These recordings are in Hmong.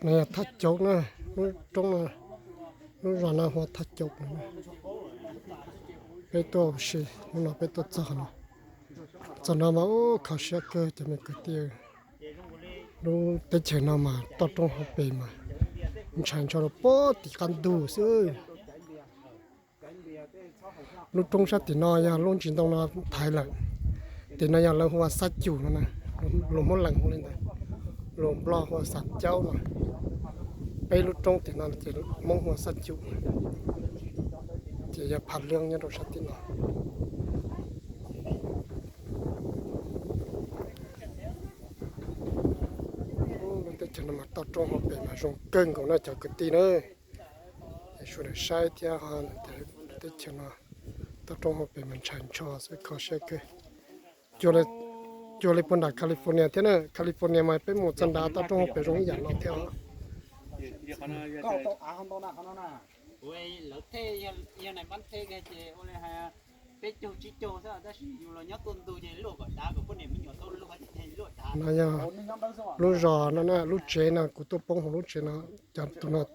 No yog Thaj Caum na, lub roob no, lub zos no hu ua Thaj Caum no. Peb tuaj ua si, hnub no peb tuaj txog no. Txog no mas ub kho siab kawg cov me kwv tij. Lub teb chaws no mas toj roob hauv pes mas ntshai ntsho rau puag tim qab ntug xwb. Lub roob sab tim no yog lub ntsis ntoo no thaiv lawm. Tim no yog lawv hu ua Xab Cum no na, luag Hmoob Lees hu li ntawd, luag Nplog hu ua Xab Caum no. Peb lub roob tim no ces Hmoob hu ua Xab Cum, ces yog Phav Leeb nyob rau sab tim no. Lub teb chaws no mas toj roob hauv pes mas zoo kawg nkaus na cov kwv tij na. Es sawv daws saib thiab, lub teb chaws no toj roob hauv pes mas ntshai ntsho xwb, kho siab kawg. Cuag li puag nram California thiab na, California mas peb mus txog nrad toj roob hauv pes zoo ib yam no thiab os. No yog lub zos no na, lub tsev no kuv tuaj poob hauv lub tsev no, cov tus nruab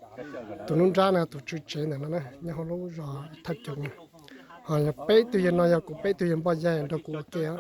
nrab no tus tswv tsev ntawm no na, nyob hauv lub zos Thaj Caum no. Ho yog peb tug yawg no yog kuv peb tug yawg npoj yaig nrog kuv ua ke os.